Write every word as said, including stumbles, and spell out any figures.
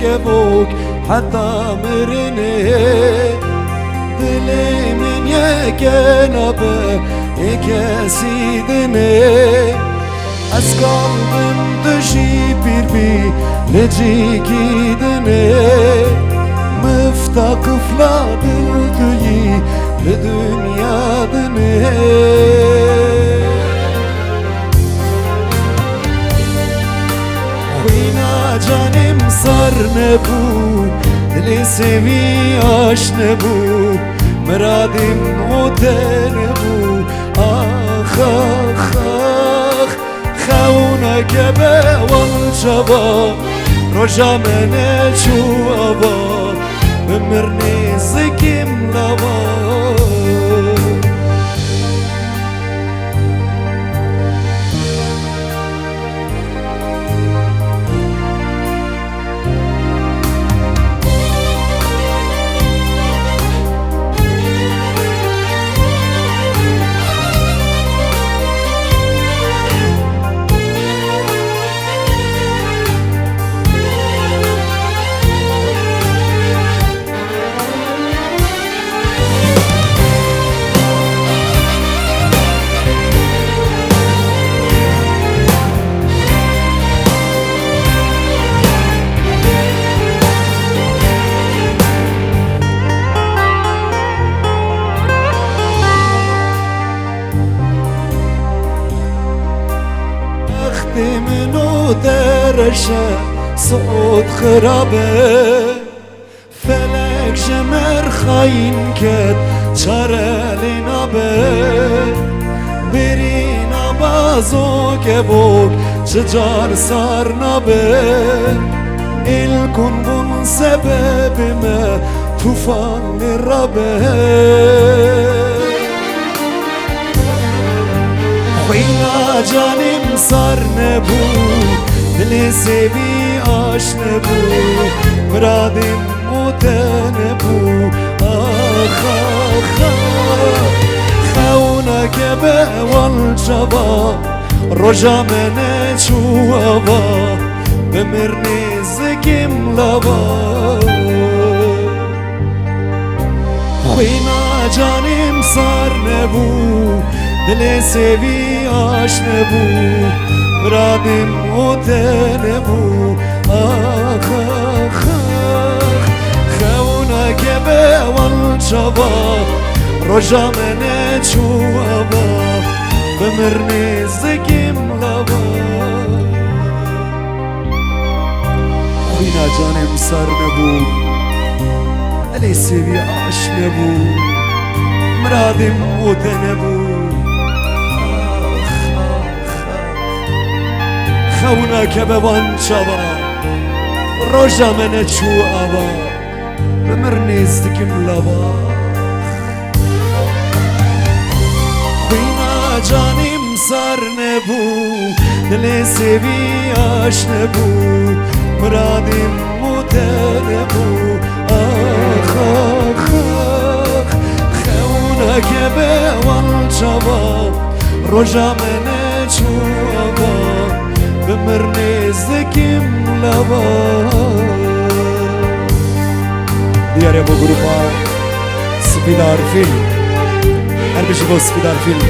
Kevok heta mirinê, dilê min yeke nabe ê kesî dinê. Ez kal bim tu jî pîr bî li cîkî dinê. Mifta qifla dil tu yî li dinya dinê. Xwîna canê min sar nebû, dilê sêvî aş nebû, miradê min o te nebû. Ax, ax, ax, xewna keve wan çava, roja me neçû ava, bi mirnê zikim lava. Bextê min o te reş e, siûd xirab e. Felek ji me re xayîn ket, çare lê nabe. Birîna bazo kevok çi car sar nabe. Êl kun bûn sebebê me, tufan lê rabe. Xwîna canê min sar nebû, dilê sêvî aş nebû, miradê min o te nebû. Ax, ax, ax, xewna keve wan çava, roja me neçû ava, bi mirnê zikim lava. Xwîna canê min sar nebû, dilê sêvî aş nebû, miradê min o te nebû. Ax, ax, ax, xewna keve wan çava, roja me neçû ava, bi mirnê zikim lava. Xwîna canê min sar nebû, dilê sêvî aş nebû, miradê min o te nebû. Ax, ax, ax, xewna keve wan çava, roja me neçû ava, bi mirnê zikim lava. Xwîna canê min sar nebû, dilê sêvî aş nebû, miradê min o te nebû. Ax, ax, ax, xewna keve wan çava, roja me neçû ava, bi mirnê zikim lava. Diyare bo grupa Spîdar Fîl. Her bijî bo Spîdar Fîl.